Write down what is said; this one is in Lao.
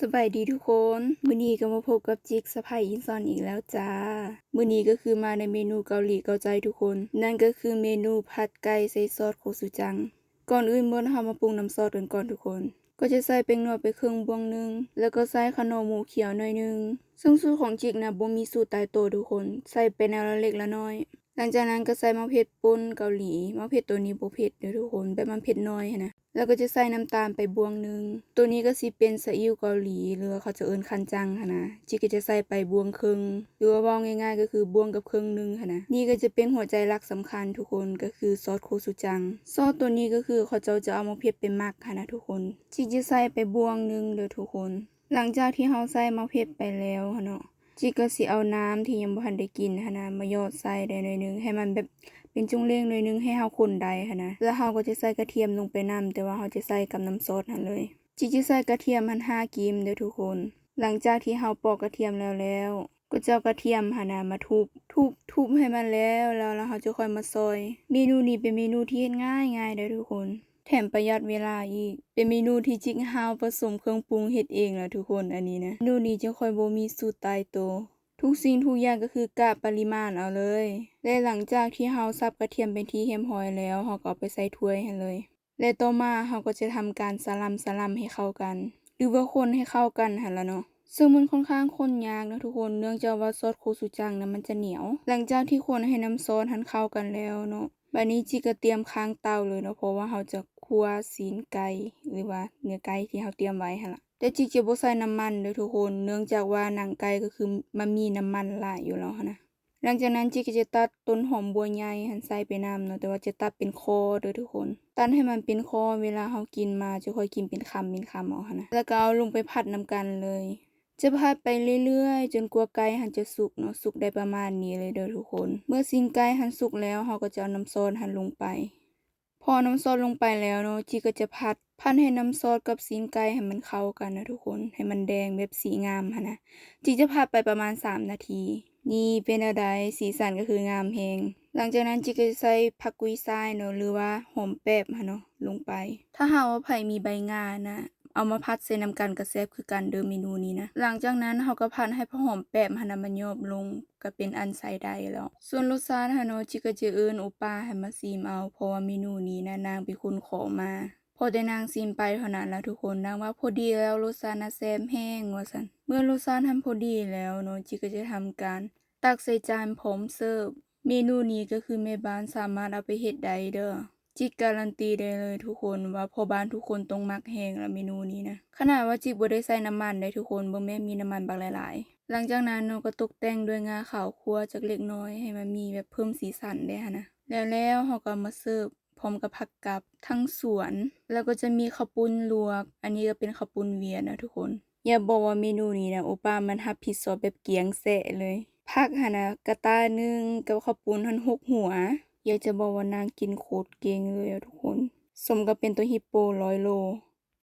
ສະບາຍດີທຸກຄົນ, ມື້ນີ້ກໍມາພົບກັບຈິກສະໃພ້ອິນຊອນອີກແລ້ວຈ້າ. ມື້ນີ້ກໍຄືມາໃນເມນູເກົາຫຼີເກົາໃຈທຸກຄົນ, ນັ້ນກໍຄືເມນູຜັດໄກ່ໃສ່ຊອດໂຄຊູຈັງ. ກ່ອນອື່ນໝົດເຮົາມາປຸງນ້ຳຊອດກັນກ່ອນທຸກຄົນ. ກໍຈະໃສ່ແປ້ງນົວໄປເຄິ່ງບ່ວງໜຶ່ງ ແລ້ວກໍໃສ່ຂະໜໍ່ໝູຂຽວໜ້ອຍໜຶ່ງ. ເຊິ່ງສູດຂອງຈິກນະບໍ່ມີສູດຕາຍຕົວທຸກຄົນ, ໃສ່ໄປແນວລະເລັກລະນ້ອຍ. ຫຼັງຈາກນັ້ນກໍໃສ່ໝາກເຜັດປົ່ນເກົາຫຼີ, ໝາກເຜັດໂຕນີ້ບໍ່ເຜັດເດີທຸກຄົນ, ແບບມັນເຜັດໜ້ອຍຫັ້ນນະ. ແລ້ວກໍຈະໃສ່ນ້ຳຕານໄປບ່ວງໜຶ່ງ. ໂຕນີ້ກໍຊິເປັນຊາອິ້ວເກົາຫຼີ ຫຼືວ່າເຂົາຈະເອີ້ນຄັນຈັງຫັ້ນນະ. ຈິກກໍຈະໃສ່ໄປບ່ວງເຄິ່ງ ຫຼືວ່າເວົ້າງ່າຍໆກໍຄືບ່ວງກັບເຄິ່ງໜຶ່ງຫັ້ນນະ. ນີ້ກໍຈະເປັນຫົວໃຈຫຼັກສຳຄັນທຸກຄົນ, ກໍຄືຊອດໂຄຊູຈັງ. ຊອດໂຕນີ້ກໍຄືເຂົາເຈົ້າຈະເອົາໝາກເຜັດໄປໝັກຫັ້ນນະທຸກຄົນ. ຈິກຈະໃສ່ໄປບ່ວງໜຶ່ງເດີທຸກຄົນ. ຫຼັງຈາກທີ່ເຮົາໃສ່ໝາກເຜັດໄປແລ້ວຫັ້ນເນາະ, ຈິກກໍຊິເອົານ້ຳທີ່ຍັງບໍ່ທັນໄດ້ກິນຫັ້ນນະ ມາຫຍອດໃສ່ໄດ້ໜ້ອຍໜຶ່ງ, ໃຫ້ມັນແບບເປັນຈຸ່ງເຫຼັ້ງໜ້ອຍໜຶ່ງ ໃຫ້ເຮົາຄົນໄດ້ຫັ້ນນະ. ແລ້ວເຮົາກໍຈະໃສ່ກະທຽມລົງໄປນຳ, ແຕ່ວ່າເຮົາຈະໃສ່ກັບນ້ຳຊອດຫັ້ນເລີຍ. ຈິກຈະໃສ່ກະທຽມຫັ້ນຫ້າກິມເດີທຸກຄົນ. ຫຼັງຈາກທີ່ເຮົາປອກກະທຽມແລ້ວແລ້ວ, ກໍຈະເອົາກະທຽມຫັ້ນນະມາທຸບ ທຸບ ທຸບໃຫ້ມັນແຫຼວ ແລ້ວ ແລ້ວເຮົາຈະຄ່ອຍມາຊອຍ. ເມນູນີ້ເປັນເມນູທີ່ເຮັດງ່າຍໆເດີທຸກຄົນ. ແຖມປະຢັດເວລາອີກ. ເປັນເມນູທີ່ຈິກຫາວປະສົມເຄື່ອງປຸງເຮັດເອງລະທຸກຄົນ, ອັນນີ້ນະ. ເມນູນີ້ຈະຄ່ອຍບໍ່ມີສູດຕາຍໂຕ. ທຸກສິ່ງທຸກຢ່າງກໍຄືກະປະລິມານເອົາເລີຍ. ແລະ ຫຼັງຈາກທີ່ເຮົາສັບກະທຽມເປັນທີ່ຮຽບຮ້ອຍແລ້ວ, ເຮົາກໍເອົາໄປໃສ່ຖ້ວຍຫັ້ນເລີຍ. ແລະ ຕໍ່ມາເຮົາກໍຈະທຳການສະຫຼຳສະຫຼຳໃຫ້ເຂົ້າກັນ ຫຼືວ່າຄົນໃຫ້ເຂົ້າກັນຫັ້ນລະເນາະ. ເຊິ່ງມັນຂ້ອນຂ້າງຄົນຍາກເນາະທຸກຄົນ, ເນື່ອງຈາກວ່າຊອດໂຄຊູຈັງນະມັນຈະໜຽວ. ຫຼັງຈາກທີ່ຄົນໃຫ້ນ້ຳຊອດຫັ້ນເຂົ້າກັນແລ້ວເນາະ, ບາດນີ້ຈິກກໍຕຽມຄາງເຕົາເລີຍເນາະ, ເພາະວ່າເຮົາຈະຂົ້ວຊີ້ນໄກ່ ຫຼືວ່າເນື້ອໄກ່ທີ່ເຮົາຕຽມໄວ້ຫັ້ນລະ. ແຕ່ຈິກຈະບໍ່ໃສ່ນ້ຳມັນເດີທຸກຄົນ, ເນື່ອງຈາກວ່າໜັງໄກ່ກໍຄືມັນມີນ້ຳມັນຫຼາຍຢູ່ແລ້ວຫັ້ນນະ. ຫຼັງຈາກນັ້ນຈິກກໍຈະຕັດຕົ້ນຫອມບົວໃຫຍ່ຫັ້ນໃສ່ໄປນຳເນາະ, ແຕ່ວ່າຈະຕັດເປັນຄໍເດີທຸກຄົນ. ຕັດໃຫ້ມັນເປັນຄໍ, ເວລາເຮົາກິນມາຈະຄ່ອຍກິນເປັນຄຳເປັນຄຳເອົາຫັ້ນນະ. ແລ້ວກໍເອົາລົງໄປຜັດນຳກັນເລີຍ. ຈະຜັດໄປເລື້ອຍໆ ຈົນກວ່າໄກ່ຫັ້ນຈະສຸກເນາະ, ສຸກໄດ້ປະມານນີ້ເລີຍເດີທຸກຄົນ. ເມື່ອຊີ້ນໄກ່ຫັ້ນສຸກແລ້ວ, ເຮົາກໍຈະເອົານ້ຳຊອດຫັ້ນລົງໄປ. ພໍເອົານ້ຳຊອດລົງໄປແລ້ວເນາະ, ຈິກກໍຈະຜັດ, ຜັດໃຫ້ນ້ຳຊອດກັບຊີ້ນໄກ່ໃຫ້ມັນເຂົ້າກັນນະທຸກຄົນ, ໃຫ້ມັນແດງແບບສີງາມຫັ້ນນະ. ຈິກຈະຜັດໄປປະມານສາມນາທີ. ນີ້ເປັນແນວໃດ? ສີສັນກໍຄືງາມແຮງ. ຫຼັງຈາກນັ້ນຈິກກໍຈະໃສ່ຜັກກຸຍຊາຍເນາະ ຫຼືວ່າຫອມແປບຫັ້ນເນາະ ລົງໄປ. ຖ້າຫາກວ່າໃຜມີໃບງານະ ເອົາມາຜັດໃສ່ນຳກັນກໍແຊບຄືກັນເດີເມນູນີ້ນະ. ຫຼັງຈາກນັ້ນເຮົາກໍຜັດໃຫ້ຜັກຫອມແປບຫັ້ນນະມັນຍອບລົງ ກໍເປັນອັນໃຊ້ໄດ້ແລ້ວ. ສ່ວນລົດຊາດຫັ້ນເນາະ, ຈິກກໍຈະເອີ້ນໂອປ້າໃຫ້ມາຊີມເອົາ, ເພາະວ່າເມນູນີ້ນະນາງເປັນຄົນຂໍມາ. ພໍແຕ່ນາງຊີມໄປເທົ່ານັ້ນລະທຸກຄົນ, ນາງວ່າພໍດີແລ້ວ, ລົດຊາດນະແຊບແຮງວ່າຊັ້ນ. ເມື່ອລົດຊາດຫັ້ນພໍດີແລ້ວເນາະ, ຈິກກໍຈະທຳການຕັກໃສ່ຈານພ້ອມເສີບ. ເມນູນີ້ກໍຄືແມ່ບ້ານສາມາດເອົາໄປເຮັດໄດ້ເດີ. ຈິກກາລັນຕີໄດ້ເລີຍທຸກຄົນວ່າພໍ່ບ້ານທຸກຄົນຕ້ອງມັກແຮງລະເມນູນີ້ນະ. ຂະໜາດວ່າຈິກບໍ່ໄດ້ໃສ່ນ້ຳມັນໄດ໋ທຸກຄົນ, ເບິ່ງແມ່ມີນ້ຳມັນບັກຫຼາຍໆ. ຫຼັງຈາກນັ້ນເນາະ ກໍຕົກແຕ່ງດ້ວຍງາຂາວຂົ້ວຈັກເລັກນ້ອຍ ໃຫ້ມັນມີແບບເພີ່ມສີສັນໄດ້ຫັ້ນນະ. ແລ້ວໆ ເຮົາກໍເອົາມາເສີບພ້ອມກັບຜັກກັບທາງສວນ, ແລ້ວກໍຈະມີເຂົ້າປຸ້ນລວກ. ອັນນີ້ກໍເປັນເຂົ້າປຸ້ນຫວຽດນະທຸກຄົນ. ຢ່າບອກວ່າເມນູນີ້ນະ ໂອປ້າມັນຮັບຜິດຊອບແບບກຽງແຊະເລີຍ. ຜັກຫັ້ນນະ ກະຕ່າໜຶ່ງ ກັບເຂົ້າປຸ້ນຫັ້ນຫົກຫົວ. ຢາກຈະບອກວ່ານາງກິນໂຄດເກັ່ງເລີຍອະທຸກຄົນ. ສົມກັບເປັນໂຕຮິບໂປຮ້ອຍໂລ.